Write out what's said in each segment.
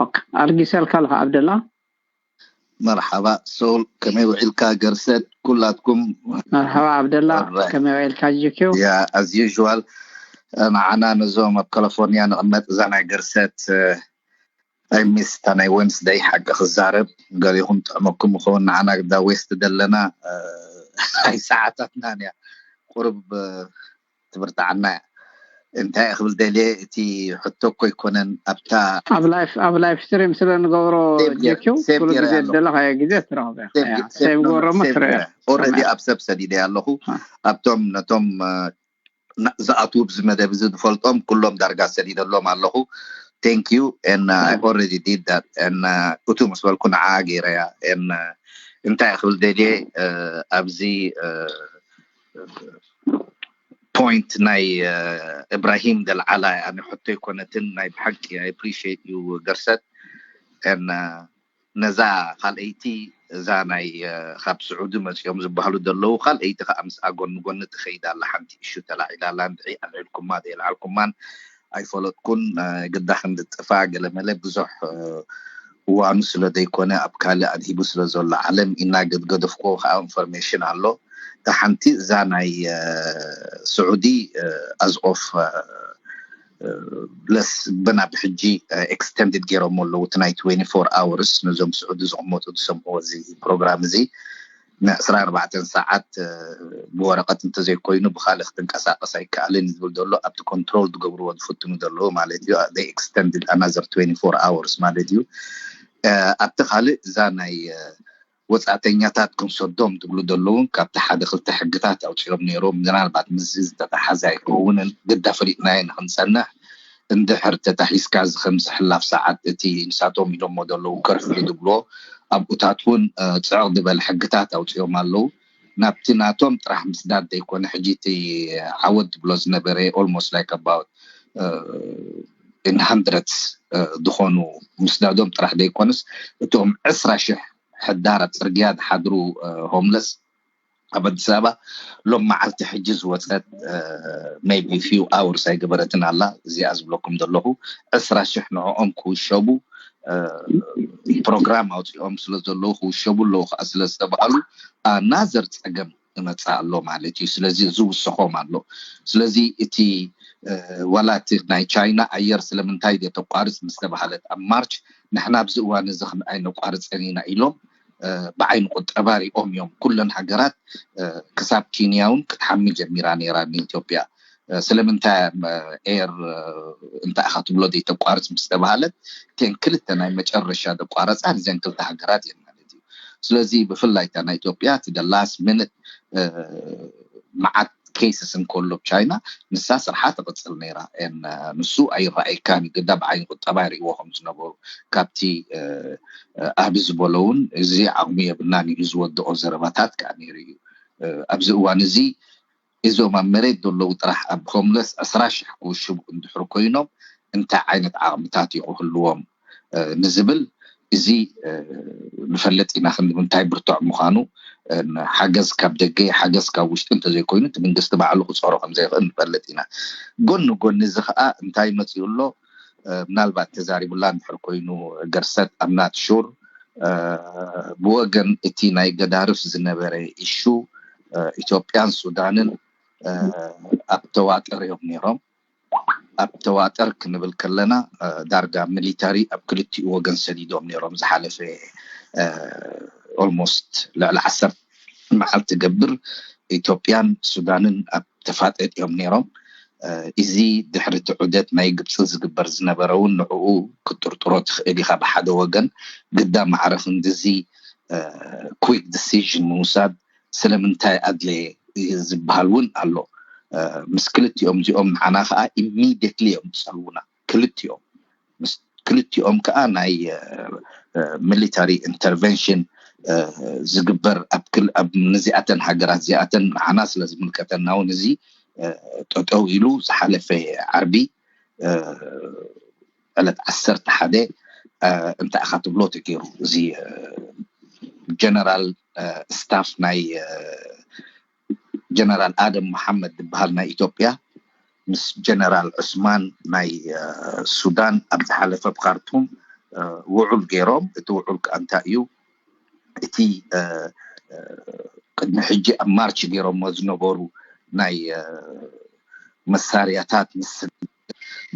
ኦክ ኣልጊሰልካ ኣለኻ ኣብደላ። መርሓባ ሶል፣ ከመይ ውዒልካ? ገርሰት ኩላትኩም መርሓባ ኣብደላ። ከመይ ውዒልካ? ጂኪው ያ as usual። ንዓና ነዞም ኣብ ካሊፎርኒያ ንቕመጥ እዛ ናይ ገርሰት ኣይሚስ እታ ናይ ወንስደይ ሓቂ ክዛረብ ገሊኹም ጥዕመኩም ይኸውን። ንዓና ግዳ ዌስት ደለና ኣይ ሰዓታትናን እያ ቁርብ ትብርትዓና እያ። እንታይ ክብል ደልየ፣ እቲ ሕቶ እኮ ኣይኮነን ኣብታ ኣብ ላይፍ ኣብ ላይፍ ስትሪም ስለ ንገብሮ ጂኪው ኩሉ ግዜ ደለኻዮ ግዜ ትረኽበ። ሴቭ ገበሮሞ ትረያ ኦረዲ ኣብ ሰብ ሰዲደ ኣለኹ። ኣብቶም ነቶም ዝኣትዉ ብዚ መደብ እዚ ዝፈልጦም ኩሎም ዳርጋ ሰዲደሎም ኣለኹ። Thank you and I already did that and እቱ ምስ በልኩ ንዓ ገይረያ and እንታይ ክብል ደልየ ኣብዚ ፖይንት ናይ እብራሂም ደልዓላ ኣነ ሕቶ ይኮነትን ናይ ብሓቂ I appreciate you ገርሰት and ነዛ ካልኣይቲ እዛ ናይ ካብ ስዑዲ መፂኦም ዝበሃሉ ዘለዉ ካልኣይቲ ከዓ ምስ ኣጎኒ ጎኒ ትኸይድ ኣላ። ሓንቲ እሹ ተላዒላ ኣላ እንድዒ ኣልዒልኩማ ደይልዓልኩማን ኣይፈለጥኩን። ግዳ ክንድጥፋ ገለመለ ብዙሕ እዋኑ ስለ ዘይኮነ ኣብ ካልእ ኣድሂቡ ስለ ዘሎ ዓለም ኢና ገድገደፍኮ ከዓ ኢንፎርሜሽን ኣሎ። እታ ሓንቲ እዛ ናይ ስዑዲ ኣዝ ኦፍ ለስ ብና ብሕጂ ኤክስተንድድ ገይሮሞ ኣለዉ እቲ ናይ twenty four hours ነዞም ስዑዲ ዝቕመጡ ዝሰምዕዎ እዚ ፕሮግራም እዚ ን24 ሰዓት ብወረቐት እንተዘይኮይኑ ብካልእ ክትንቀሳቀስ ኣይከኣልን ዝብል ዘሎ ኣብቲ ኮንትሮል ዝገብርዎ ዝፍትኑ ዘለዉ ማለት እዩ። They extended another twenty four hours ማለት እዩ። ኣብቲ ካልእ እዛ ናይ ወፃእተኛታት ክንሰዶም ትብሉ ዘለውን ካብቲ ሓደ ክልተ ሕግታት ኣውፅኦም ነይሮም። ምናልባት ምስዚ ዝተተሓዘ ኣይከውንን ግዳ ፈሊጥናዮ ንክንፀንሕ እንድሕር ተታሒዝካ እዚ ከምዚ ሕላፍ ሰዓት እቲ ንሳቶም ኢሎሞ ዘለዉ ከርፊ ዝብሎ ኣብኡታት እውን ፅዕቕ ዝበለ ሕግታት ኣውፅኦም ኣለዉ። ናብቲ ናቶም ጥራሕ ምስዳድ ዘይኮነ ሕጂ እቲ ዓወት ዝብሎ ዝነበረ almost like about in hundreds ዝኾኑ ምስዳዶም ጥራሕ ዘይኮነስ እቶም ዕስራ ሽሕ ሕዳር ኣብ ፅርግያ ዝሓድሩ ሆምለስ ኣብ ኣዲስ ኣበባ ሎም መዓልቲ ሕጂ ዝወፀት maybe few hours ኣይገበረትን ኣላ። እዚኣ ዝብለኩም ዘለኹ ዕስራ ሽሕ ንዕኦም ክውሸቡ ፕሮግራም ኣውፂኦም ስለ ዘለዉ ክውሸቡ ኣለዉ ከዓ ስለ ዝተባሃሉ ኣናዘር ፀገም ይመፅእ ኣሎ ማለት እዩ። ስለዚ ዝውስኾም ኣሎ። ስለዚ እቲ ዋላ እቲ ናይ ቻይና ኣየር ስለምንታይ ደ ተቋርፅ ምስ ተባሃለት ኣብ ማርች ንሕና ኣብዚ እዋን እዚ ኣይነቋርፀን ኢና ኢሎም ብዓይኒ ቁጠባ ሪኦም እዮም። ኩለን ሃገራት ክሳብ ኬንያ እውን ክትሓሚ ጀሚራ ነይራ ንኢትዮጵያ። ስለምንታይ ኤር እንታይ ኢኻ ትብሎ ዘይተቋርፅ ምስ ተባሃለት እተን ክልተ ናይ መጨረሻ ዘቋረፃ እዘን ክልተ ሃገራት እየን ማለት እዩ። ስለዚ ብፍላይ እታ ናይ ኢትዮጵያ እቲ the last minute መዓት ኬስስ እንከሎ ብ ቻይና ንሳ ስርሓ ትቕፅል ነይራ። ንሱ ኣይረኣየካን እዩ ግዳ ብዓይኒ ቁጠባ ይርእይዎ ከም ዝነበሩ ካብቲ ኣቢ ዝበሎ እውን እዚ ዓቕሚ የብልናን ኢሉ ዝወደኦ ዘረባታት ከዓ ነይሩ እዩ። ኣብዚ እዋን እዚ እዞም ኣብ መሬት ዘለዉ ጥራሕ ኣብ ሆምለስ ዕስራ ሽሕ ክውሽቡ እንድሕር ኮይኖም እንታይ ዓይነት ዓቕምታት እዩ ክህልዎም ንዝብል እዚ ንፈልጥ ኢና። ክንዲ ምንታይ ብርቱዕ ምዃኑ ሓገዝ ካብ ደገ ሓገዝ ካብ ውሽጢ እንተዘይኮይኑ እቲ መንግስቲ ባዕሉ ክፀሮ ከምዘይኽእል ንፈልጥ ኢና። ጎኒ ጎኒ እዚ ከዓ እንታይ መፂኡ ኣሎ ምናልባት ተዛሪቡላ እንድሕር ኮይኑ ገርሰት I'm not sure ብወገን እቲ ናይ ገዳርፍ ዝነበረ ኢሹ ኢትዮጵያን ሱዳንን ኣብ ተዋጥር እዮም ነይሮም። ኣብ ተዋጥር ክንብል ከለና ዳርጋ ሚሊታሪ ኣብ ክልቲኡ ወገን ሰዲዶም ነይሮም። ዝሓለፈ almost ልዕሊ ዓሰርተ መዓልቲ ገብር ኢትዮጵያን ሱዳንን ኣብ ተፋጠጥ እዮም ነይሮም። እዚ ድሕሪ እቲ ዑደት ናይ ግብፂ ዝግበር ዝነበረ እውን ንዕኡ ክትጥርጥሮ ትኽእል ኢኻ። ብሓደ ወገን ግዳ ማዕረ ክንድዚ quick decision ምውሳድ ስለምንታይ ኣድለየ ዝበሃል እውን ኣሎ። ምስ ክልቲኦም እዚኦም ንዓና ከዓ immediately እዮም ዝፀልዉና ክልቲኦም። ክልቲኦም ከዓ ናይ ሚሊታሪ ኢንተርቨንሽን ዝግበር ኣብ ነዚኣተን ሃገራት እዚኣተን ንዓና ስለ ዝምልከተና እውን እዚ ጠጠው ኢሉ ዝሓለፈ ዓርቢ ዕለት ዓሰርተ ሓደ እንታይ ኢኻ ትብሎ ተገይሩ እዚ ጀነራል ስታፍ ናይ ጀነራል ኣደም መሓመድ ዝበሃል ናይ ኢትዮጵያ ምስ ጀነራል ዑስማን ናይ ሱዳን ኣብ ዝሓለፈ ብካርቱም ውዑል ገይሮም። እቲ ውዑል ከዓ እንታይ እዩ? እቲ ቅድሚ ሕጂ ኣብ ማርች ገይሮሞ ዝነበሩ ናይ መሳርያታት ምስ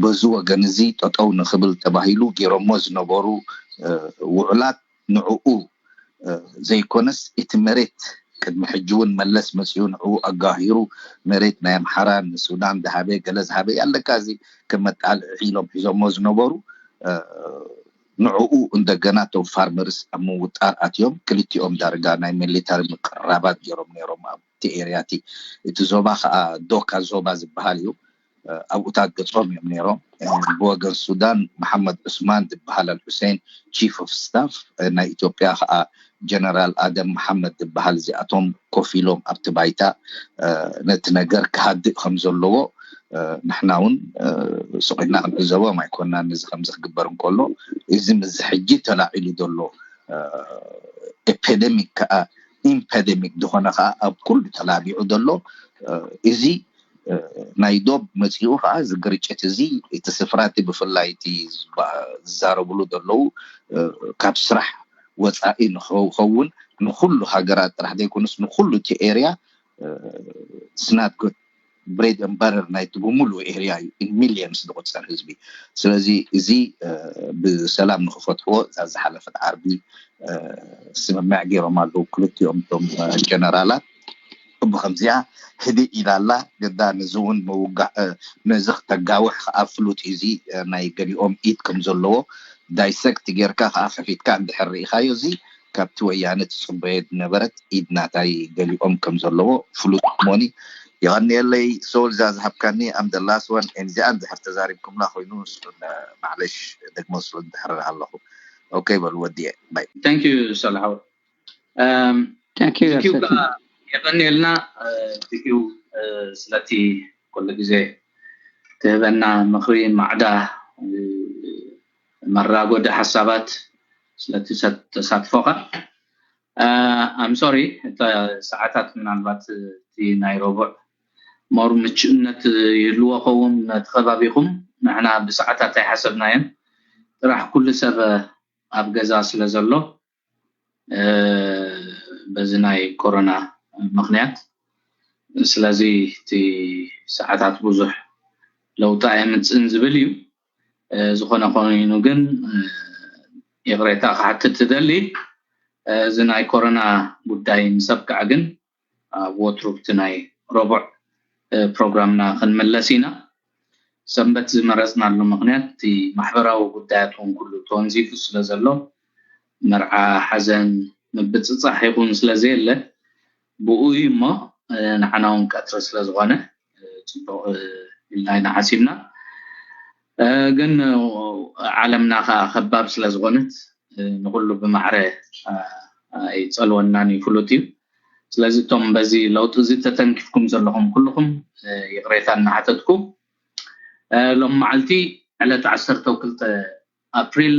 በዚ ወገን እዚ ጠጠው ንክብል ተባሂሉ ገይሮሞ ዝነበሩ ውዕላት ንዕኡ ዘይኮነስ እቲ መሬት ቅድሚ ሕጂ እውን መለስ መፅኡ ንዕኡ ኣጋሂሩ መሬት ናይ ኣምሓራ ንሱዳን ዝሃበ ገለ ዝሃበ ያለካ እዚ ከም መጣልዒ ኢሎም ሒዞሞ ዝነበሩ ንዕኡ እንደገና እቶም ፋርመርስ ኣብ ምውጣር ኣትዮም ክልቲኦም ዳርጋ ናይ ሚሊታሪ ምቅርራባት ገይሮም ነይሮም ኣብቲ ኤርያ እቲ እቲ ዞባ ከዓ ዶካ ዞባ ዝበሃል እዩ ኣብኡታት ገጾም እዮም ነይሮም ብወገን ሱዳን መሓመድ ዑስማን ዝበሃል ኣልሑሴን ቺፍ ኦፍ ስታፍ ናይ ኢትዮጵያ ከዓ ጀነራል ኣደም መሓመድ ዝበሃል እዚኣቶም ኮፍ ኢሎም ኣብቲ ባይታ ነቲ ነገር ክሃድእ ከም ዘለዎ ንሕና እውን ስቕ ኢልና ክንዕዘቦም ኣይኮናን እዚ ከምዚ ክግበር እንከሎ እዚ ምዚ ሕጂ ተላዒሉ ዘሎ ኤፔደሚክ ከዓ ኢምፔደሚክ ዝኾነ ከዓ ኣብ ኩሉ ተላቢዑ ዘሎ እዚ ናይ ዶብ መፂኡ ከዓ እዚ ግርጭት እዚ እቲ ስፍራ እቲ ብፍላይ እቲ ዝዛረብሉ ዘለዉ ካብ ስራሕ ወፃኢ ንክኸውን ንኩሉ ሃገራት ጥራሕ ዘይኮነስ ንኩሉ እቲ ኤርያ ስናት ጉድ ብሬድ ን በረር ናይቲ ብምሉእ ኤርያ እዩ ሚሊየንስ ዝቆፀር ህዝቢ ስለዚ እዚ ብሰላም ንክፈትዎ እዛ ዝሓለፈት ዓርቢ ስምምዕ ገይሮም ኣለዉ ክልቲኦም ቶም ጀነራላት ብከምዚኣ ህድእ ኢላ ኣላ ግዳ ነዚ እውን ምውጋዕ ነዚ ክተጋውሕ ከዓ ፍሉጥ እዩ እዚ ናይ ገሊኦም ኢድ ከም ዘለዎ ዳይሰክት ጌርካ ከዓ ከፊትካ እንድሕር ርኢካዮ እዚ ካብቲ ወያነ ትፅበዮ ዝነበረት ኢድ ናታይ ገሊኦም ከም ዘለዎ ፍሉጥ ሞኒ የቐንየለይ ሶል እዛ ዝሃብካኒ ኣም ደ ላስት ዋን እዚኣ እንድሕር ተዛሪብኩምና ኮይኑ ማዕለሽ ደግሞ ስሉ እንድሕር ኣለኹ ኦኬ በሉ ወዲየ ባይ Thank you ሰላሓው Thank you ቲኪው ከዓ የቐንየልና ቲኪው ስለቲ ኩሉ ግዜ ትህበና ምኽሪ ማዕዳ መራጎዲ ሓሳባት ስለቲ ተሳትፎኻ I'm sorry እታ ሰዓታት ምናልባት እቲ ናይ ረቡዕ more ምቹእነት ይህልዎ ኸውን ነቲ ከባቢኹም ንሕና ብሰዓታት ኣይሓሰብናዮን ጥራሕ ኩሉ ሰብ ኣብ ገዛ ስለ ዘሎ በዚ ናይ ኮሮና ምኽንያት ስለዚ እቲ ሰዓታት ብዙሕ ለውጢ ኣየምፅእን ዝብል እዩ ዝኾነ ኮይኑ ግን ይቕሬታ ክሓትት ትደሊ እዚ ናይ ኮሮና ጉዳይ ምስ ኣብቅዐ ግን ኣብ ወትሩ እቲ ናይ ረቡዕ ፕሮግራምና ክንምለስ ኢና ሰንበት ዝመረፅናሉ ምኽንያት እቲ ማሕበራዊ ጉዳያት እውን ኩሉ ተወንዚፉ ስለ ዘሎ መርዓ ሓዘን ምብፅፃሕ ይኹን ስለ ዘየለ ብኡ እዩ እሞ ንዓና እውን ቀትሪ ስለ ዝኾነ ፅቡቕ ኢልና ኢና ሓሲብና ግን ዓለምና ከዓ ከባብ ስለ ዝኾነት ንኩሉ ብማዕረ ኣይፀልወናን እዩ ፍሉጥ እዩ ስለዚ እቶም በዚ ለውጢ እዚ ተተንኪፍኩም ዘለኹም ኩልኹም ይቕሬታ እናሓተትኩ ሎም መዓልቲ ዕለት ዓሰርተ ክልተ ኣፕሪል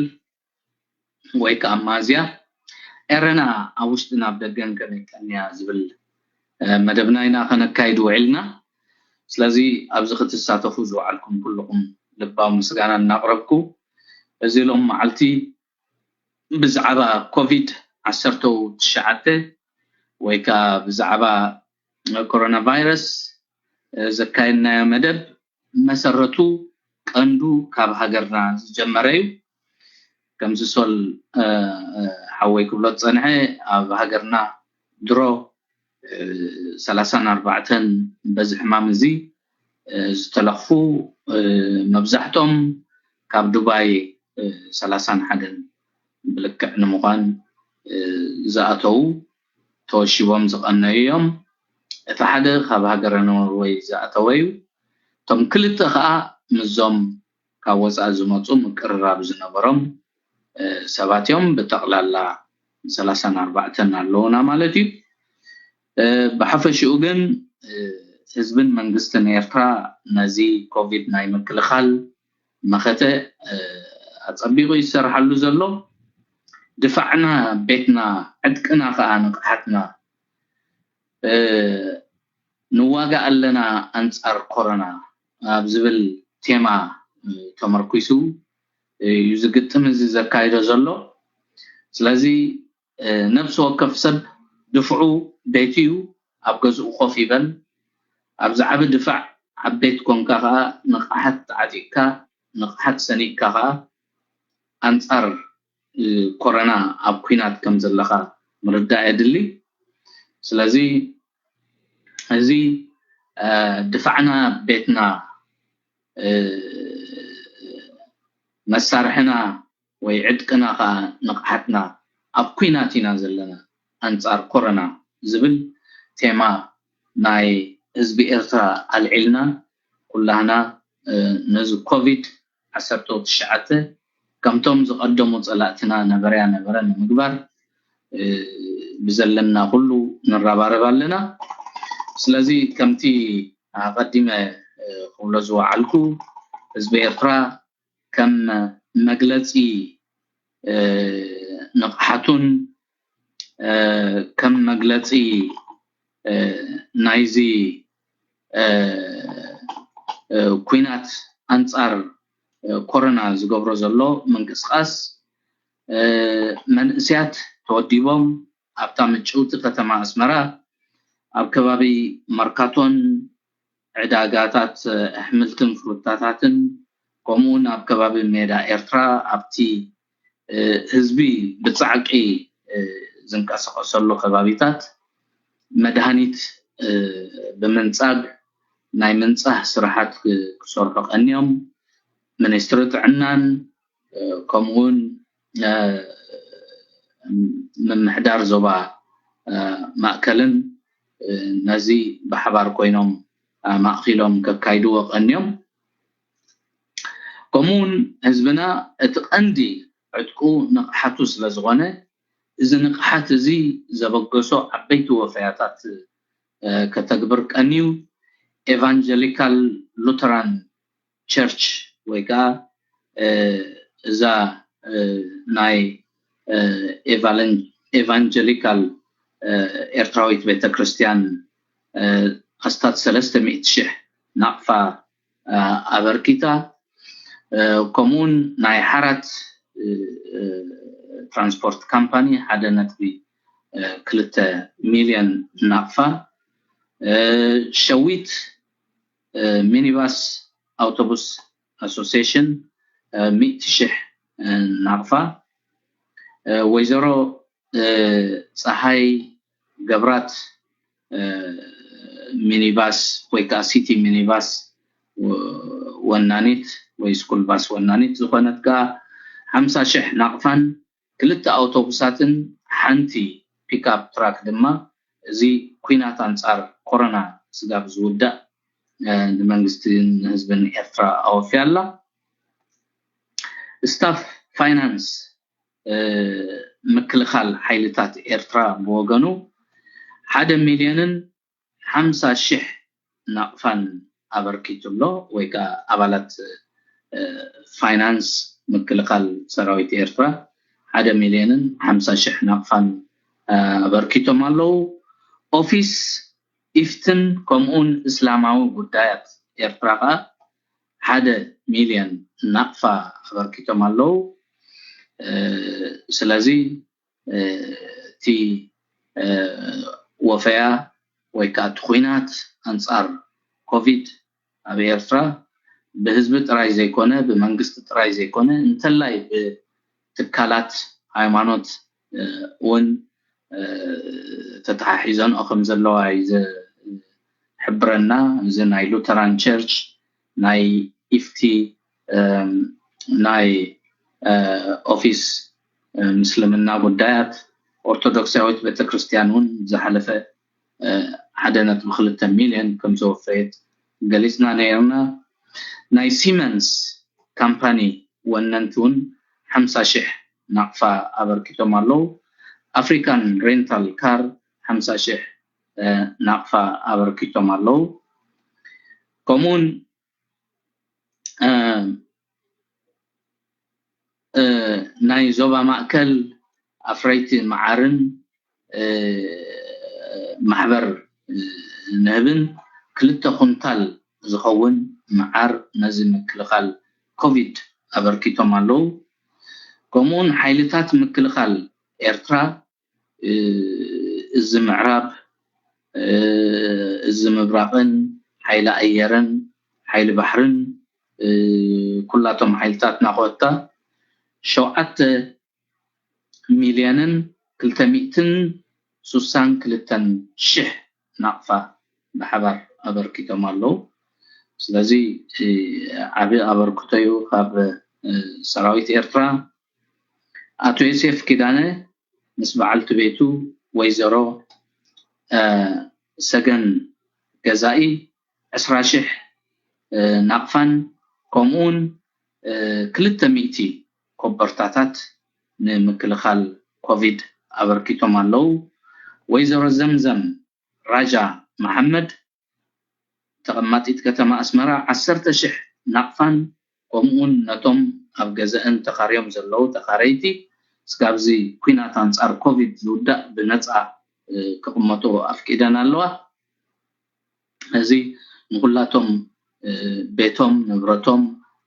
ወይ ከዓ ማዝያ ኤረና ኣብ ውሽጥን ኣብ ደገን ከመይ ቀንያ ዝብል መደብና ኢና ከነካይድ ውዒልና ስለዚ ኣብዚ ክትሳተፉ ዝወዓልኩም ኩልኹም ልባዊ ምስጋና እናቕረብኩ እዚ ሎም መዓልቲ ብዛዕባ ኮቪድ ዓሰርተ ትሽዓተ ወይ ከዓ ብዛዕባ ኮሮና ቫይረስ ዘካየድናዮ መደብ መሰረቱ ቀንዱ ካብ ሃገርና ዝጀመረ እዩ ከምዚ ሶል ሓወይ ክብሎ ዝፀንሐ ኣብ ሃገርና ድሮ ሰላሳን ኣርባዕተን በዚ ሕማም እዚ ዝተለኽፉ መብዛሕቶም ካብ ዱባይ ሰላሳን ሓደን ብልክዕ ንምዃን ዝኣተዉ ተወሺቦም ዝቐነዩ እዮም። እቲ ሓደ ካብ ሃገረ ኖርወይ ዝኣተወ እዩ። እቶም ክልተ ከዓ ምስዞም ካብ ወፃኢ ዝመፁ ምቅርራብ ዝነበሮም ሰባት እዮም። ብጠቕላላ ሰላሳን ኣርባዕተን ኣለዉና ማለት እዩ። ብሓፈሽኡ ግን ህዝብን መንግስትን ኤርትራ ነዚ ኮቪድ ናይ ምክልኻል መኸተ ኣፀቢቑ ይሰርሓሉ ዘሎ። ድፋዕና ቤትና ዕጥቅና ከዓ ንቕሓትና ንዋጋእ ኣለና ኣንፃር ኮሮና ኣብ ዝብል ቴማ ተመርኩሱ እዩ ዝግጥም እዚ ዘካይዶ ዘሎ። ስለዚ ነብሲ ወከፍ ሰብ ድፍዑ ቤቱ እዩ፣ ኣብ ገዝኡ ኮፍ ይበል። ኣብ ዝዓቢ ድፋዕ ኣብ ቤት ኮንካ ከዓ ንቕሓት ተዓጢቕካ ንቕሓት ሰኒቕካ ከዓ ኣንጻር ኮረና ኣብ ኩናት ከም ዘለኻ ምርዳእ የድሊ። ስለዚ እዚ ድፋዕና ቤትና፣ መሳርሕና ወይ ዕጥቅና ከዓ ንቕሓትና ኣብ ኩናት ኢና ዘለና ኣንጻር ኮረና ዝብል ቴማ ናይ ህዝቢ ኤርትራ ኣልዒልና ኩላህና ነዚ ኮቪድ ዓሰርተ ትሽዓተ ከምቶም ዝቐደሙ ጸላእትና ነበረያ ነበረ ንምግባር ብዘለና ኩሉ ንረባረብ ኣለና። ስለዚ ከምቲ ኣቐዲመ ክብሎ ዝወዓልኩ ህዝቢ ኤርትራ ከም መግለጺ ንቕሓቱን ከም መግለጺ ናይዚ ኩናት ኣንጻር ኮሮና ዝገብሮ ዘሎ ምንቅስቃስ መንእስያት ተወዲቦም ኣብታ ምጭውቲ ከተማ ኣስመራ ኣብ ከባቢ መርካቶን ዕዳጋታት ኣሕምልትን ፍሩታታትን ከምኡውን ኣብ ከባቢ ሜዳ ኤርትራ ኣብቲ ህዝቢ ብጻዕቂ ዝንቀሳቐሰሉ ከባቢታት መድሃኒት ብምንጻግ ናይ ምንጻህ ስራሓት ክሰርሑ ቀንዮም። ሚኒስትሪ ጥዕናን ከምኡውን ምምሕዳር ዞባ ማእከልን ነዚ ብሓባር ኮይኖም ማእኪሎም ከካይድዎ ቀንዮም። ከምኡውን ህዝብና እቲ ቀንዲ ዕጥቁ ንቕሓቱ ስለ ዝኾነ እዚ ንቕሓት እዚ ዘበገሶ ዓበይቲ ወፈያታት ከተግብር ቀንዩ። ኤቫንጀሊካል ሉተራን ቸርች ወይ ከዓ እዛ ናይ ኤቫንጀሊካል ኤርትራዊት ቤተክርስትያን ኣስታት ሰለስተ ሚእቲ ሽሕ ናቕፋ ኣበርኪታ። ከምኡውን ናይ ሓራት ትራንስፖርት ካምፓኒ ሓደ ነጥቢ ክልተ ሚልዮን ናቕፋ፣ ሸዊት ሚኒባስ ኣውቶቡስ ኣሶሲሽን ሚእቲ ሽሕ ናቕፋ፣ ወይዘሮ ፀሃይ ገብራት ሚኒባስ ወይ ከዓ ሲቲ ሚኒባስ ወናኒት ወይ ስኩል ባስ ወናኒት ዝኾነት ከዓ ሓምሳ ሽሕ ናቕፋን ክልተ ኣውቶቡሳትን ሓንቲ ፒክኣፕ ትራክ ድማ እዚ ኩናት ኣንጻር ኮሮና ስጋብ ዝውዳእ ንመንግስትን ንህዝብን ኤርትራ ኣወፍያ ኣላ። ስታፍ ፋይናንስ ምክልኻል ሓይልታት ኤርትራ ብወገኑ ሓደ ሚልዮንን ሓምሳ ሽሕ ናቕፋን ኣበርኪቱ ኣሎ ወይ ከዓ ኣባላት ፋይናንስ ምክልኻል ሰራዊት ኤርትራ ሓደ ሚልዮንን ሓምሳ ሽሕ ናቕፋን ኣበርኪቶም ኣለዉ። ኦፊስ ኢፍትን ከምኡን እስላማዊ ጉዳያት ኤርትራ ከዓ ሓደ ሚልዮን ናቕፋ ኣበርኪቶም ኣለዉ። ስለዚ እቲ ወፈያ ወይ ከዓ እቲ ኩናት ኣንፃር ኮቪድ ኣብ ኤርትራ ብህዝቢ ጥራይ ዘይኮነ ብመንግስቲ ጥራይ ዘይኮነ እንተላይ ብትካላት ሃይማኖት እውን ተተሓሒዘንኦ ከም ዘለዋ እዩ ዝሕብረና። እዚ ናይ ሉተራን ቸርች ናይ ኢፍቲ ናይ ኦፊስ ምስልምና ጉዳያት ኦርቶዶክሳዊት ቤተክርስትያን እውን ዝሓለፈ ሓደ ነጥቢ ክልተ ሚልዮን ከም ዘወፈየት ገሊፅና ነይርና። ናይ ሲመንስ ካምፓኒ ወነንቲ እውን ሓምሳ ሽሕ ናቕፋ ኣበርኪቶም ኣለዉ። ኣፍሪካን ሬንታል ካር ሓምሳ ሽሕ ናቕፋ ኣበርኪቶም ኣለዉ። ከምኡውን ናይ ዞባ ማእከል ኣፍረይቲ መዓርን ማሕበር ንህብን ክልተ ኩንታል ዝኸውን መዓር ነዚ ምክልኻል ኮቪድ ኣበርኪቶም ኣለዉ። ከምኡውን ሓይልታት ምክልኻል ኤርትራ፣ እ፣ እዚ ምዕራብ፣ እ፣ እዚ ምብራቕን፣ ሓይሊ ኣየርን፣ ሓይሊ ባሕርን፣ እ፣ ኩላቶም ሓይልታት ናኾታ ሸውዓተ ሚልዮንን ክልተ ሚእትን ሱሳን ክልተን ሽሕ ናቕፋ ብሓባር ኣበርኪቶም ኣለዉ። ስለዚ፣ እ፣ ዓቢ ኣበርክቶ እዩ ካብ፣ እ፣ ሰራዊት ኤርትራ። ኣቶ ዮሴፍ ኪዳነ ምስ በዓልቲ ቤቱ ወይዘሮ፣ እ፣ ሰገን ገዛኢ ዕስራ ሽሕ፣ እ፣ ናቕፋን ከምኡውን፣ እ፣ ክልተ ሚእቲ ኮበርታታት ንምክልኻል ኮቪድ ኣበርኪቶም ኣለዉ። ወይዘሮ ዘምዘም ራጃ መሓመድ ተቐማጢት ከተማ ኣስመራ ዓሰርተ ሽሕ ናቕፋን ከምኡውን ነቶም ኣብ ገዛእን ተኻርዮም ዘለዉ ተኻረይቲ ስጋብ እዚ ኲናት ኣንጻር ኮቪድ ዝውዳእ ብነጻ፣ እ፣ ክቕመጡ ኣፍቂደን ኣለዋ። እዚ ንኹላቶም፣ እ፣ ቤቶም፣ ንብረቶም፣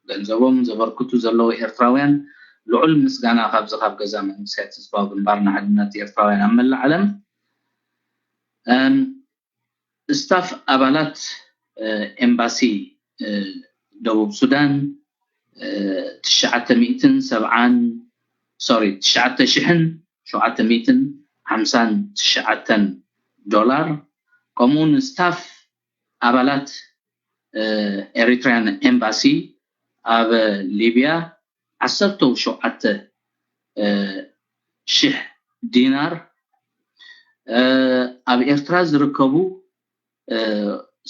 ገንዘቦም ዘበርክቱ ዘለዉ ኤርትራውያን ልዑል ምስጋና ካብዚ ካብ ገዛ መንእሰያት ህዝባዊ ግንባር ንሓድነት ኤርትራውያን ኣብ መላእ ዓለም፣ እም፣ ስታፍ ኣባላት፣ እ፣ ኤምባሲ፣ እ፣ ደቡብ ሱዳን፣ እ፣ ትሽዓተ ሚእትን ሰብዓን፣ ሶሪ፣ ትሽዓተ ሽሕን ሸውዓተ ሚእትን ሓምሳን ትሽዓተን ዶላር፣ ከምኡውን ስታፍ ኣባላት፣ እ፣ ኤሪትሪያን ኤምባሲ ኣብ ሊብያ ዓሰርተ ሸውዓተ፣ እ፣ ሽሕ ዲናር፣ እ፣ ኣብ ኤርትራ ዝርከቡ፣ እ፣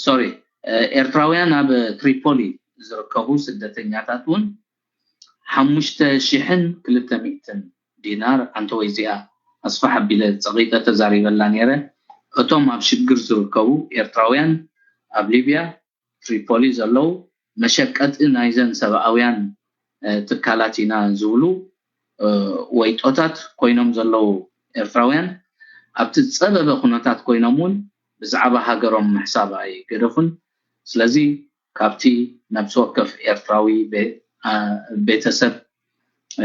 ሶሪ፣ እ፣ ኤርትራውያን ኣብ ትሪፖሊ ዝርከቡ ስደተኛታት እውን ሓሙሽተ ሽሕን ክልተ ሚእትን ዲናር፣ ኣንተ ወይ እዚኣ ኣስፋሕ ኣቢለ ጸቒጠ ተዛሪበላ ነይረ። እቶም ኣብ ሽግር ዝርከቡ ኤርትራውያን ኣብ ሊብያ ትሪፖሊ ዘለዉ መሸቀጢ ናይዘን ሰብኣውያን፣ እ፣ ትካላት ኢና ዝብሉ፣ እ፣ ወይጦታት ኮይኖም ዘለዉ ኤርትራውያን ኣብቲ ዝጸበበ ኩነታት ኮይኖም እውን ብዛዕባ ሃገሮም ምሕሳብ ኣይገደፉን። ስለዚ ካብቲ ነብሲ ወከፍ ኤርትራዊ ቤ-፣ ኣ፣ ቤተሰብ፣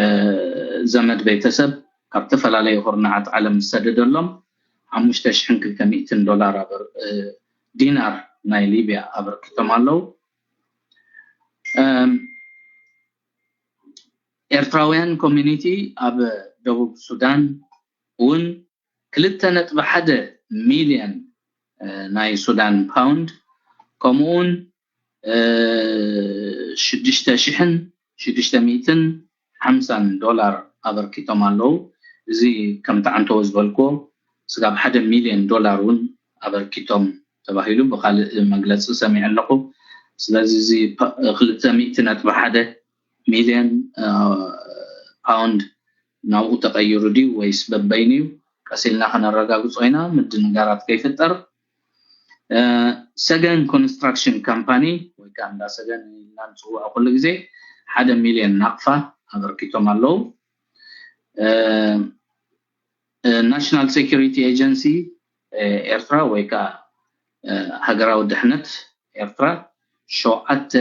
እ፣ ዘመድ ቤተሰብ ካብ ዝተፈላለዩ ኩርናዓት ዓለም ዝሰደደሎም ሓሙሽተ ሽሕን ክልተ ሚእትን ዶላር ኣበር-፣ እ፣ ዲናር ናይ ሊብያ ኣበርኪቶም ኣለዉ። እም፣ ኤርትራውያን ኮሚኒቲ ኣብ ደቡብ ሱዳን እውን ክልተ ነጥቢ ሓደ ሚልዮን፣ እ፣ ናይ ሱዳን ፓውንድ፣ ከምኡውን፣ እ፣ ሽዱሽተ ሽሕን ሽዱሽተ ሚእትን ሓምሳን ዶላር ኣበርኪቶም ኣለዉ። እዚ ከምቲ ዓንተዎ ዝበልክዎ ስጋብ ሓደ ሚልዮን ዶላር እውን ኣበርኪቶም ተባሂሉ ብኻልእ መግለጺ ሰሚዐ ኣለኹ። ስለዚ እዚ ፓ-፣ ክልተ ሚእቲ ነጥቢ ሓደ ሚልዮን፣ እ፣ ፓውንድ ናብኡ ተቐይሩ ድዩ ወይስ በበይኑ እዩ? ቀስ ኢልና ከነረጋግጾ ኢና፣ ምድንጋራት ከይፍጠር። እ፣ ሰገን ኮንስትራክሽን ካምፓኒ ወይ ከዓ እንዳ ሰገን ኢልና ንፅውዖ ኩሉ ግዜ ሓደ ሚልዮን ናቕፋ ኣበርኪቶም ኣለዉ። እ፣ እ፣ ናሽናል ሴኩሪቲ ኤጀንሲ፣ እ፣ ኤርትራ ወይ ከዓ፣ እ፣ ሃገራዊ ድሕነት ኤርትራ ሸውዓተ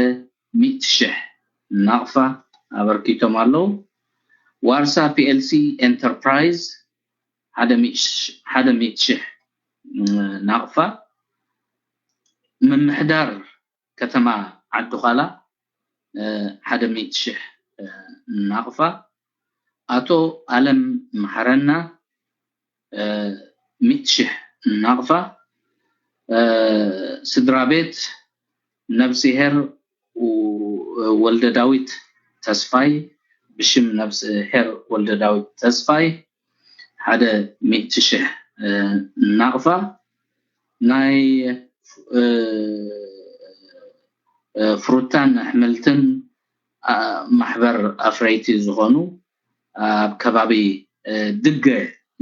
ሚእቲ ሽሕ ናቕፋ ኣበርኪቶም ኣለዉ። ዋርሳ ፒ ኤል ሲ ኤንተርፕራይዝ ሓደ ሚእቲ ሽ-፣ ሓደ ሚእቲ ሽሕ፣ እ፣ ናቕፋ። ምምሕዳር ከተማ ዓዲ ዃላ፣ እ፣ ሓደ ሚእቲ ሽሕ፣ እ፣ ናቕፋ። ኣቶ ኣለም መሓረና፣ እ፣ ሚእቲ ሽሕ ናቕፋ። እ፣ ስድራ ቤት ነብስሄር ወ-፣ ወልደ ዳዊት ተስፋይ፣ ብሽም ነብስሄር ወልደ ዳዊት ተስፋይ ሓደ ሚእቲ ሽሕ፣ እ፣ ናቕፋ። ናይ፣ እ፣ እ፣ ፍሩታን ኣሕምልትን፣ ኣ፣ ማሕበር ኣፍረይቲ ዝኾኑ ኣብ ከባቢ፣ እ፣ ድገ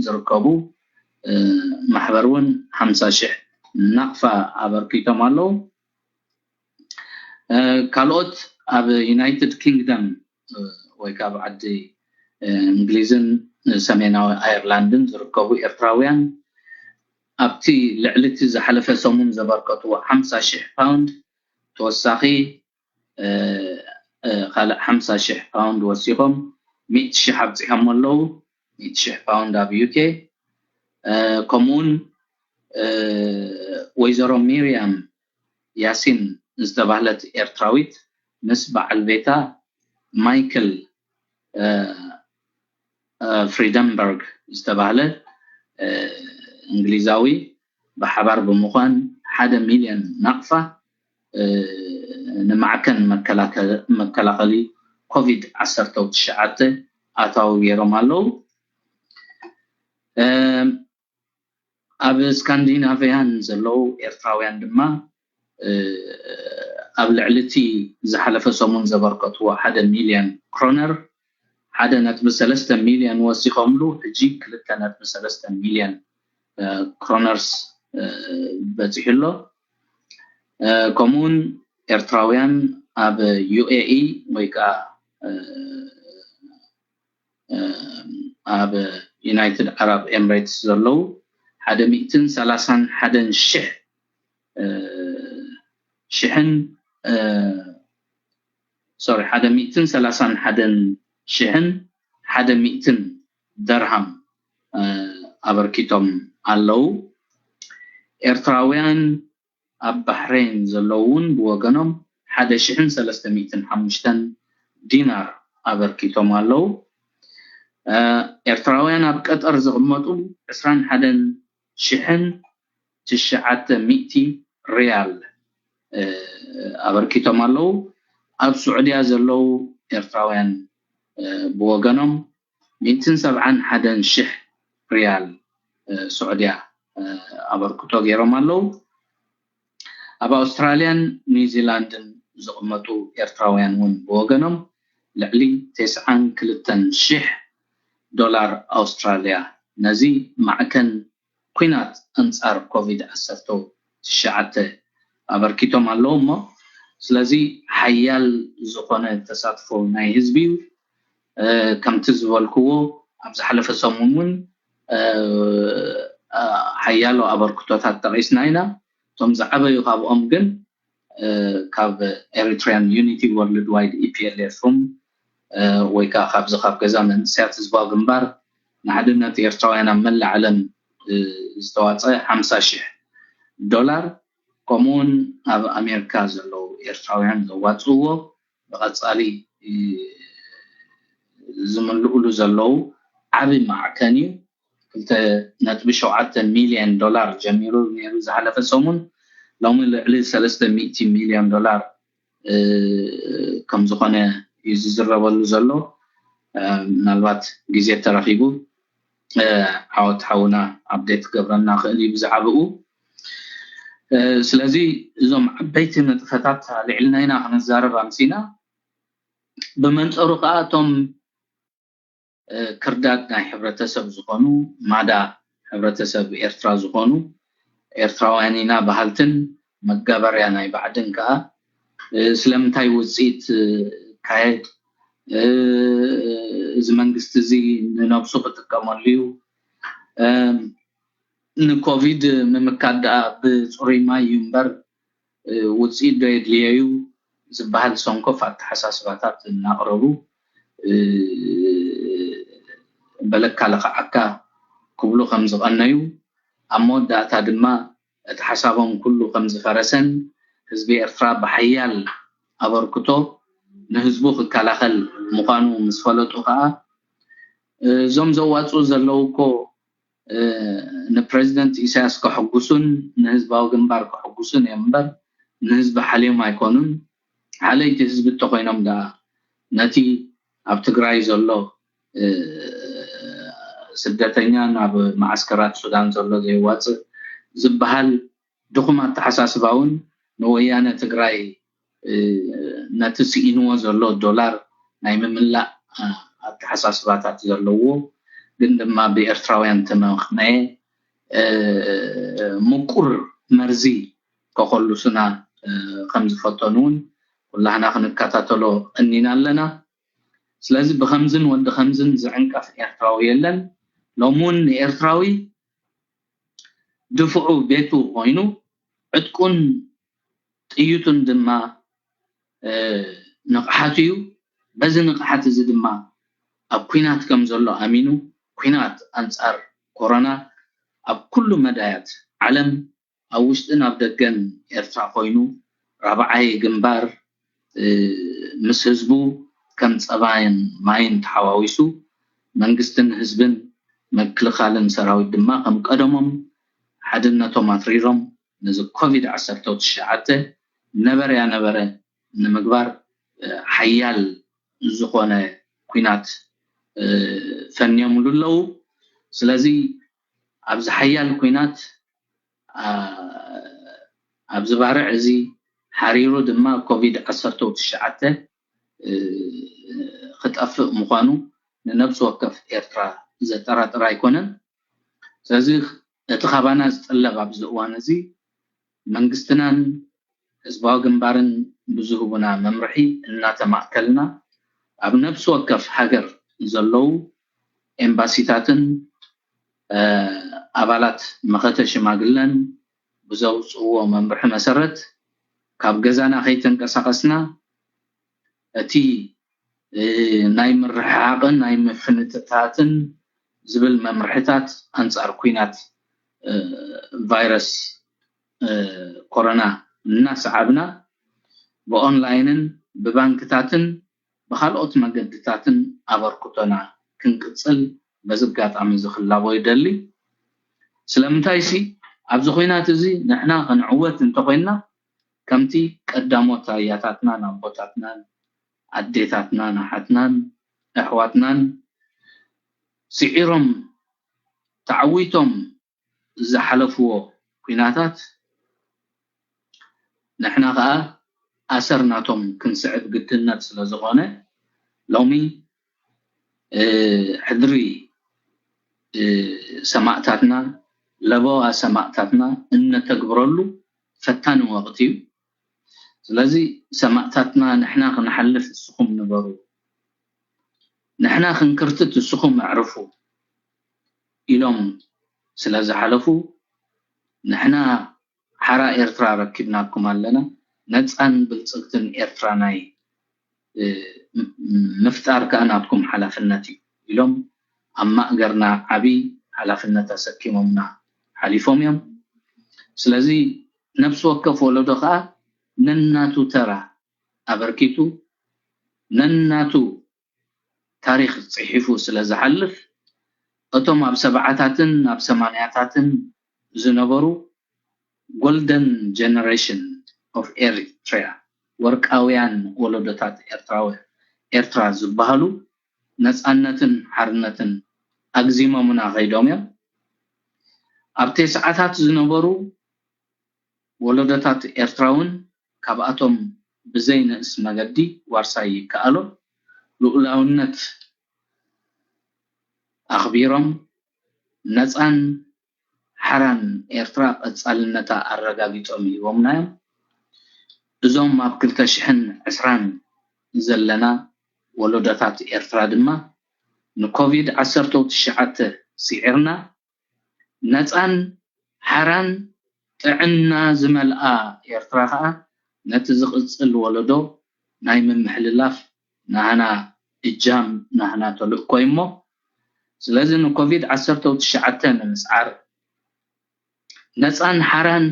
ዝርከቡ፣ እ፣ ማሕበር እውን ሓምሳ ሽሕ ናቕፋ ኣበርኪቶም ኣለዉ። እ፣ ካልኦት ኣብ ዩናይትድ ኪንግደም፣ እ፣ ወይ ከዓ ኣብ ዓዲ፣ እ፣ እንግሊዝን ሰሜናዊ ኣየርላንድን ዝርከቡ ኤርትራውያን ኣብቲ ልዕሊ እቲ ዝሓለፈ ሰሙን ዘበርከትዎ ሓምሳ ሽሕ ፓውንድ ተወሳኺ፣ እ፣ ካልእ ሓምሳ ሽሕ ፓውንድ ወሲኾም ሚእቲ ሽሕ ኣብፂሖም ኣለዉ። ሚእቲ ሽሕ ፓውንድ ኣብ ዩኬ። ከምኡውን ወይዘሮ ሚርያም ያሲን ዝተባህለት ኤርትራዊት ምስ በዓል ቤታ ማይክል ፍሪደንበርግ ዝተባህለ እንግሊዛዊ ብሓባር ብምዃን ሓደ ሚልዮን ናቕፋ ንማዕከን መከላኸሊ ኮቪድ ዓሰርተ ትሽዓተ ኣታዊ ገይሮም ኣለዉ። ኣብ ስካንዲናቪያን ዘለዉ ኤርትራውያን ድማ ኣብ ልዕሊ እቲ ዝሓለፈ ሰሙን ዘበርከትዎ ሓደ ሚልዮን ክሮነር ሓደ ነጥቢ ሰለስተ ሚልዮን ወሲኾምሉ ሕጂ ክልተ ነጥቢ ሰለስተ ሚልዮን ክሮነርስ በፂሑ ኣሎ። ከምኡውን ኤርትራውያን ኣብ ዩኤኢ ወይ ከዓ ኣብ ዩናይትድ ዓረብ ኤምሬትስ ዘለዉ ሓደ ሚእትን ሰላሳን ሓደን ሽሕ ሽሕን ሶሪ ሓደ ሚእትን ሰላሳን ሓደን ሽሕን ሓደ ሚእትን ደርሃም ኣበርኪቶም ኣለዉ። ኤርትራውያን ኣብ ባሕሬን ዘለዉ እውን ብወገኖም ሓደ ሽሕን ሰለስተ ሚእትን ሓሙሽተን ዲናር ኣበርኪቶም ኣለዉ። ኤርትራውያን ኣብ ቀጠር ዝቕመጡ ዕስራን ሓደን ሽሕን ትሽዓተ ሚእቲ ሪያል ኣበርኪቶም ኣለዉ። ኣብ ስዑድያ ዘለዉ ኤርትራውያን ብወገኖም ሚእትን ሰብዓን ሓደን ሽሕ ሪያል ስዑድያ ኣበርክቶ ገይሮም ኣለዉ። ኣብ ኣውስትራልያን ኒውዚላንድን ዝቕመጡ ኤርትራውያን እውን ብወገኖም ልዕሊ ተስዓን ክልተን ሽሕ ዶላር ኣውስትራልያ ነዚ ማዕከን ኲናት ኣንጻር ኮቪድ ዓሰርተ ትሽዓተ ኣበርኪቶም ኣለዉ እሞ ስለዚ ሓያል ዝኾነ ተሳትፎ ናይ ህዝቢ እዩ። ከምቲ ዝበልክዎ ኣብ ዝሓለፈ ሰሙን እውን ሓያሎ ኣበርክቶታት ጠቒስና ኢና። እቶም ዝዓበዩ ካብኦም ግን ካብ ኤሪትሪያን ዩኒቲ ወርልድ ዋይድ ኢፒኤልኤፍ ም ወይ ከዓ ካብዚ ካብ ገዛ መንእሰያት ህዝባዊ ግንባር ንሓድነት ኤርትራውያን ኣብ መላእ ዓለም ዝተዋፀ ሓምሳ ሽሕ ዶላር ከምኡውን ኣብ ኣሜሪካ ዘለዉ ኤርትራውያን ዘዋፅእዎ ብቐፃሊ ዝምልኡሉ ዘለዉ ዓብዪ ማዕከን እዩ። ክልተ ነጥቢ ሸውዓተ ሚልዮን ዶላር ጀሚሩ ነይሩ ዝሓለፈ ሰሙን ሎሚ ልዕሊ ሰለስተ ሚእቲ ሚልዮን ዶላር ከም ዝኾነ እዩ ዝዝረበሉ ዘሎ። ምናልባት ግዜ ተረኺቡ ዓወት ሓውና ኣፕዴት ክገብረና ክእል እዩ ብዛዕባኡ። ስለዚ እዞም ዓበይቲ ነጥፈታት ኣልዒልና ኢና ክንዛረብ ኣምሲና። ብመንፀሩ ከዓ እቶም ክርዳድ ናይ ሕብረተሰብ ዝኾኑ ማዳ ሕብረተሰብ ኤርትራ ዝኾኑ ኤርትራውያን ኢና በሃልትን መጋበርያ ናይ ባዕድን ከዓ ስለምንታይ ውፅኢት ካየድ እዚ መንግስቲ እዚ ንነብሱ ክጥቀመሉ እዩ ንኮቪድ ምምካድ ደኣ ብፅሩይ ማይ እዩ እምበር ውፅኢት ዶ የድልዮ እዩ ዝበሃል ሰንኮፍ ኣተሓሳስባታት እናቕረቡ በለካ ለኽዓካ ክብሉ ከም ዝቐነዩ ኣብ መወዳእታ ድማ እቲ ሓሳቦም ኩሉ ከም ዝፈረሰን ህዝቢ ኤርትራ ብሓያል ኣበርክቶ ንህዝቡ ክከላኸል ምዃኑ ምስ ፈለጡ ከዓ እዞም ዘዋፅኡ ዘለዉ እኮ ንፕረዚደንት ኢሳያስ ከሐጉሱን ንህዝባዊ ግንባር ከሐጉሱን እዮም እምበር ንህዝቢ ሓልዮም ኣይኮኑን። ሓለይቲ ህዝቢ እንተኮይኖም ደኣ ነቲ ኣብ ትግራይ ዘሎ ስደተኛ ናብ መዓስከራት ሱዳን ዘሎ ዘይዋፅእ ዝበሃል ድኹም ኣተሓሳስባ እውን ንወያነ ትግራይ ነቲ ስኢንዎ ዘሎ ዶላር ናይ ምምላእ ኣተሓሳስባታት ዘለዎ ግን ድማ ብኤርትራውያን ተመኽነየ ምቁር መርዚ ከኸልሱና ከም ዝፈተኑ እውን ኩላህና ክንከታተሎ እኒና ኣለና። ስለዚ ብኸምዝን ወዲ ኸምዝን ዝዕንቀፍ ኤርትራዊ የለን። ሎሚ እውን ንኤርትራዊ ድፍዑ ቤቱ ኮይኑ ዕጥቁን ጥይቱን ድማ ንቕሓቱ እዩ። በዚ ንቕሓት እዚ ድማ ኣብ ኲናት ከም ዘሎ ኣሚኑ፣ ኲናት ኣንጻር ኮሮና ኣብ ኩሉ መዳያት ዓለም፣ ኣብ ውሽጥን ኣብ ደገን ኤርትራ ኮይኑ፣ ራብዓይ ግንባር ምስ ህዝቡ ከም ጸባይን ማይን ተሓዋዊሱ፣ መንግስትን ህዝብን ምክልኻልን ሰራዊት ድማ ከም ቀደሞም ሓድነቶም ኣትሪሮም ነዚ ኮቪድ ዓሰርተ ትሽዓተ ነበረ ያነበረ ንምግባር ሓያል ዝኾነ ኲናት ፈንዮምሉ ኣለዉ። ስለዚ ኣብዚ ሓያል ኲናት ኣብዚ ባርዕ እዚ ሓሪሩ ድማ ኮቪድ ዓሰርተ ትሽዓተ ክጠፍእ ምዃኑ ንነብሲ ወከፍ ኤርትራ ዘጠራጥር ኣይኮነን። ስለዚ እቲ ካባና ዝጥለብ ኣብዚ እዋን እዚ መንግስትናን ህዝባዊ ግንባርን ብዝህቡና መምርሒ እናተማእከልና ኣብ ነብሲ ወከፍ ሃገር ዘለዉ ኤምባሲታትን ኣባላት መኸተ ሽማግለን ብዘውፅእዎ መምርሒ መሰረት ካብ ገዛና ከይተንቀሳቐስና እቲ ናይ ምርሕሓቕን ናይ ምፍንትታትን ዝብል መምርሕታት ኣንጻር ኲናት ቫይረስ ኮሮና እናሰዓብና ብኦንላይንን ብባንክታትን ብካልኦት መገድታትን ኣበርክቶና ክንቅጽል በዚ ኣጋጣሚ እዚ ክላቦ ይደሊ። ስለምንታይሲ ኣብዚ ኲናት እዚ ንሕና ክንዕወት እንተኾይንና ከምቲ ቀዳሞት ኣያታትናን ኣቦታትናን ኣዴታትናን ኣሓትናን ኣሕዋትናን ስዒሮም ተዓዊቶም ዝሓለፍዎ ኲናታት ንሕና ኸኣ ኣሰር ናቶም ክንስዕብ ግድነት ስለ ዝኾነ ሎሚ ሕድሪ ሰማእታትና ለበዋ ሰማእታትና እነተግብረሉ ፈታኒ ወቕቲ እዩ። ስለዚ ሰማእታትና ንሕና ክንሓልፍ ንስኹም ንበሩ፣ ንሕና ክንክርትት ንስኹም ኣዕርፉ ኢሎም ስለ ዝሓለፉ ንሕና ሓራ ኤርትራ ረኪብናኩም ኣለና። ነጻን ብልጽግትን ኤርትራ ናይ ምፍጣር ከኣ ናትኩም ሓላፍነት እዩ ኢሎም ኣብ ማእገርና ዓቢ ሓላፍነት ኣሰኪሞምና ሓሊፎም እዮም። ስለዚ ነብሲ ወከፍ ወለዶ ከኣ ነናቱ ተራ ኣበርኪቱ ነናቱ ታሪኽ ጽሒፉ ስለ ዝሓልፍ እቶም ኣብ ሰብዓታትን ኣብ ሰማንያታትን ዝነበሩ ጎልደን ጀነሬሽን ኦፍ ኤሪትሪያ ወርቃውያን ወለዶታት ኤርትራዊ ኤርትራ ዝበሃሉ ነጻነትን ሓርነትን ኣግዚሞምና ከይዶም እዮም። ኣብ ተስዓታት ዝነበሩ ወለዶታት ኤርትራ እውን ካብኣቶም ብዘይ ንእስ መገዲ ዋርሳይ ይከኣሎ ልኡላውነት ኣኽቢሮም ነጻን ሓራን ኤርትራ ቀጻልነታ ኣረጋጊጾም ሂቦምና እዮም። እዞም ኣብ ክልተ ሽሕን ዕስራን ዘለና ወለዶታት ኤርትራ ድማ ንኮቪድ ዓሰርተ ትሽዓተ ስዒርና ነጻን ሓራን ጥዕና ዝመልኣ ኤርትራ ከኣ ነቲ ዝቕጽል ወለዶ ናይ ምምሕልላፍ ናህና እጃም ናህና ተልእኮ እዩ እሞ ስለዚ ንኮቪድ ዓሰርተ ትሽዓተ ንምስዓር ነጻን ሓራን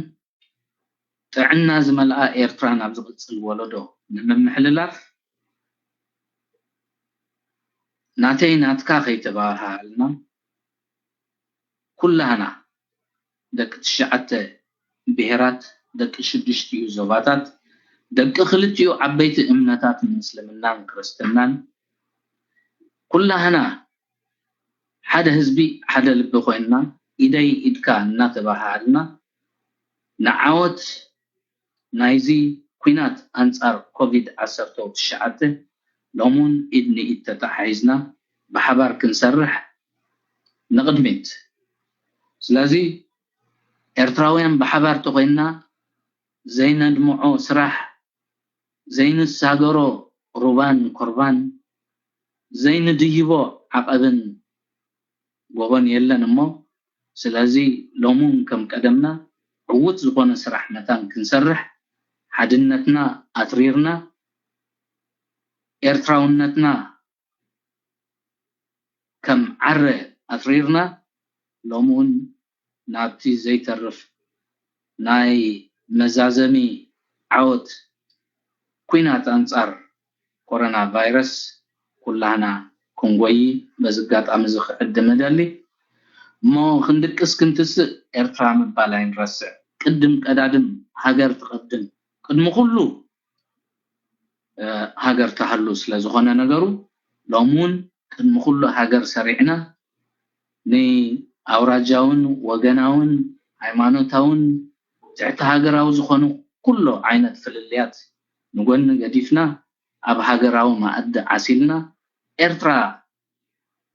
ጥዕና ዝመልኣ ኤርትራ ናብ ዝቕጽል ወለዶ ንምምሕልላፍ ናተይ ናትካ ከይተባሃሃልና ኩላህና ደቂ ትሽዓተ ብሄራት ደቂ ሽዱሽቲኡ ዞባታት ደቂ ክልቲኡ ዓበይቲ እምነታት ምስልምናን ክርስትናን ኩላህና ሓደ ህዝቢ ሓደ ልቢ ኮይንና ኢደይ ኢድካ እናተባሃሃልና ንዓወት ናይዚ ኲናት ኣንጻር ኮቪድ ዓሰርተ ትሽዓተ ሎሙን ኢድ ንኢድ ተተሓሒዝና ብሓባር ክንሰርሕ ንቕድሚት። ስለዚ ኤርትራውያን ብሓባር ተኾይንና ዘይነድምዖ ስራሕ ዘይንሳገሮ ሩባን ኮርባን ዘይንድይቦ ዓቐብን ጎቦን የለን እሞ ስለዚ ሎሙን ከም ቀደምና ዕዉት ዝኾነ ስራሕ መታን ክንሰርሕ ሓድነትና ኣትሪርና ኤርትራውነትና ከም ዓረ ኣትሪርና ሎሚ እውን ናብቲ ዘይተርፍ ናይ መዛዘሚ ዓወት ኲናት ኣንጻር ኮሮና ቫይረስ ኩላህና ክንጎይ በዚ ኣጋጣሚ እዚ ክዕድም እደሊ። እሞ ክንድቅስ ክንትስእ ኤርትራ ምባል ኣይንረስዕ። ቅድም ቀዳድም ሃገር ትቐድም። ቅድሚ ኩሉ ሃገር ተሃሉ ስለ ዝኾነ ነገሩ ሎሚ እውን ቅድሚ ኩሉ ሃገር ሰሪዕና ንኣውራጃውን ወገናውን ሃይማኖታውን ትሕቲ ሃገራዊ ዝኾኑ ኩሉ ዓይነት ፍልልያት ንጎኒ ገዲፍና ኣብ ሃገራዊ መኣዲ ዓሲልና ኤርትራ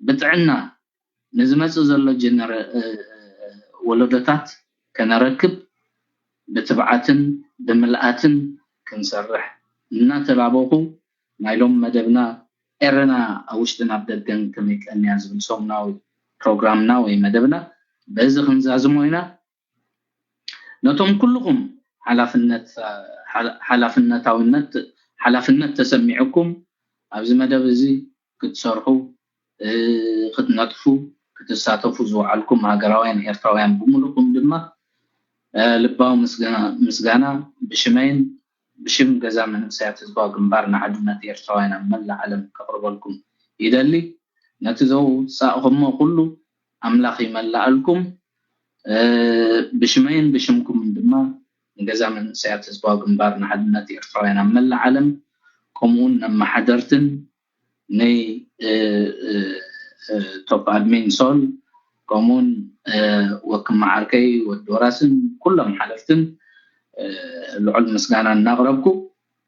ብጥዕና ንዝመጽእ ዘሎ ጀነረ ወለዶታት ከነረክብ ብትብዓትን ብምልኣትን ክንሰርሕ እናተላበኹ ናይ ሎም መደብና ኤረና ኣብ ውሽጥን ኣብ ደገን ከመይ ቀንያ ዝብል ሰሙናዊ ፕሮግራምና ወይ መደብና በዚ ክንዛዝሞ ኢና። ነቶም ኩልኹም ሓላፍነታዊነት ሓላፍነት ተሰሚዑኩም ኣብዚ መደብ እዚ ክትሰርሑ ክትነጥፉ ክትሳተፉ ዝወዓልኩም ሃገራውያን ኤርትራውያን ብምሉእኩም ድማ ልባዊ ምስጋና ብሽመይን ብሽም ገዛ መንእሰያት ህዝባዊ ግንባር ንሓድነት ኤርትራውያን ኣብ መላእ ዓለም ከቕርበልኩም ይደሊ። ነቲ ዘውጻእኹሞ ኩሉ ኣምላኽ ይመላኣልኩም። ብሽመይን ብሽምኩምን ድማ ንገዛ መንእሰያት ህዝባዊ ግንባር ንሓድነት ኤርትራውያን ኣብ መላእ ዓለም ከምኡውን ነመሓደርትን ናይ ቶፕ ኣድሚን ሶል ከምኡውን ወክም መዓርከይ ወዲ ወራስን ኩሎም ሓለፍትን ልዑል ምስጋና እናቕረብኩ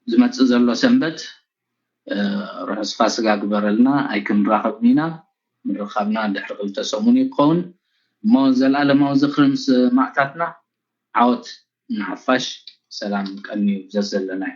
ዝመፅእ ዘሎ ሰንበት ርሑስ ፋስጋ ግበረልና። ኣይክንራኸብን ኢና። ምርኻብና ድሕሪ ክልተ ሰሙን እዩ ክኸውን። እሞ ዘላለማዊ ዝኽሪ ንሰማእታትና። ዓወት ንሓፋሽ። ሰላም ቀንዩ ዘዘለናዮ።